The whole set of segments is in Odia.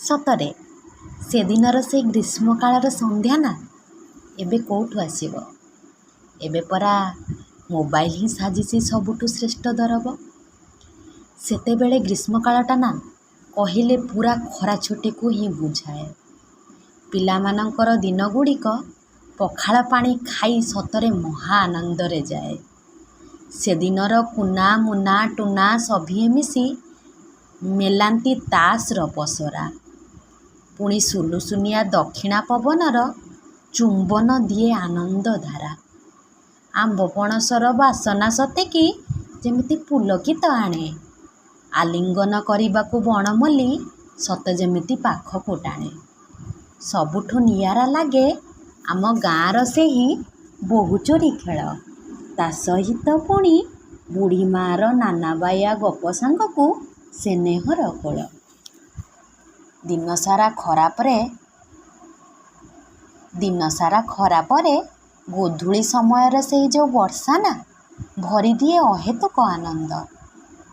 ସତରେ ସେଦିନର ସେଇ ଗ୍ରୀଷ୍ମକାଳର ସନ୍ଧ୍ୟା ନା ଏବେ କେଉଁଠୁ ଆସିବ? ଏବେ ପରା ମୋବାଇଲ ହିଁ ସାଜିଛି ସବୁଠୁ ଶ୍ରେଷ୍ଠ ଦରବ। ସେତେବେଳେ ଗ୍ରୀଷ୍ମକାଳଟା ନା କହିଲେ ପୂରା ଖରା ଛୁଟିକୁ ହିଁ ବୁଝାଏ। ପିଲାମାନଙ୍କର ଦିନଗୁଡ଼ିକ ପଖାଳ ପାଣି ଖାଇ ସତରେ ମହା ଆନନ୍ଦରେ ଯାଏ। ସେଦିନର କୁନା, ମୁନା, ଟୁନା ସଭିଏଁ ମିଶି ମେଲାନ୍ତି ତାସର ପସରା। ପୁଣି ସୁଲୁସୁଲିଆ ଦକ୍ଷିଣା ପବନର ଚୁମ୍ବନ ଦିଏ ଆନନ୍ଦଧାରା। ଆମ୍ବ ପଣସର ବାସନା ସତେକି ଯେମିତି ପୁଲକିତ ଆଣେ। ଆଲିଙ୍ଗନ କରିବାକୁ ବଣମଲ୍ଲୀ ସତେ ଯେମିତି ପାଖକୁ ଟାଣେ। ସବୁଠୁ ନିଆରା ଲାଗେ ଆମ ଗାଁର ସେହି ବୋହୂଚୋରି ଖେଳ। ତା ସହିତ ପୁଣି ବୁଢ଼ୀ ମାଆର ନାନା ବାଇଆ ଗପ ସାଙ୍ଗକୁ ସ୍ନେହର କୋଳ। ଦିନସାରା ଖରା ପରେ ଗୋଧୂଳି ସମୟର ସେଇ ଯେଉଁ ବର୍ଷା ନା, ଭରିଦିଏ ଅହେତୁକ ଆନନ୍ଦ।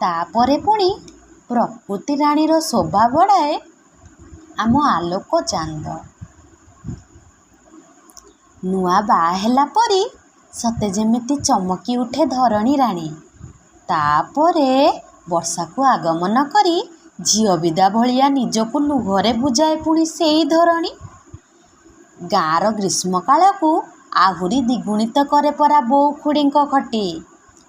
ତାପରେ ପୁଣି ପ୍ରକୃତି ରାଣୀର ଶୋଭା ବଢ଼ାଏ ଆମ ଆଲୋକ ଚାନ୍ଦ। ନୂଆ ବାହା ହେଲା ପରି ସତେ ଯେମିତି ଚମକି ଉଠେ ଧରଣୀ ରାଣୀ। ତାପରେ ବର୍ଷାକୁ ଆଗମନ କରି ଝିଅ ବିଦା ଭଳିଆ ନିଜକୁ ଲୁହରେ ବୁଝାଏ ପୁଣି ସେଇ ଧରଣୀ। ଗାଁର ଗ୍ରୀଷ୍ମକାଳକୁ ଆହୁରି ଦ୍ୱିଗୁଣିତ କରେ ପରା ବୋଉ ଖୁଡ଼ୀଙ୍କ ଖଟି।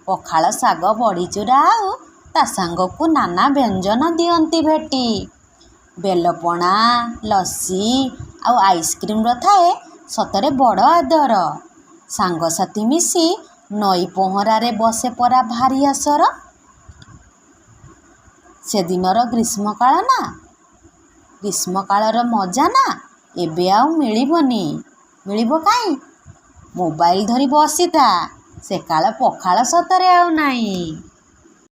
ପଖାଳ, ଶାଗ, ବଢ଼ିଚୁରା ଆଉ ତା ସାଙ୍ଗକୁ ନାନା ବ୍ୟଞ୍ଜନ ଦିଅନ୍ତି ଭେଟି। ବେଲପଣା, ଲସି ଆଉ ଆଇସ୍କ୍ରିମର ଥାଏ ସତରେ ବଡ଼ ଆଦର। ସାଙ୍ଗସାଥୀ ମିଶି ନଈ ପହଁରାରେ ବସେ ପରା ଭାରି ଆସର। ସେଦିନର ଗ୍ରୀଷ୍ମକାଳ ନା, ଗ୍ରୀଷ୍ମକାଳର ମଜା ନା ଏବେ ଆଉ ମିଳିବନି। ମିଳିବ କାହିଁ? ମୋବାଇଲ ଧରି ବସିଥା, ସେକାଳ ପଖାଳ ସତରେ ଆଉ ନାହିଁ।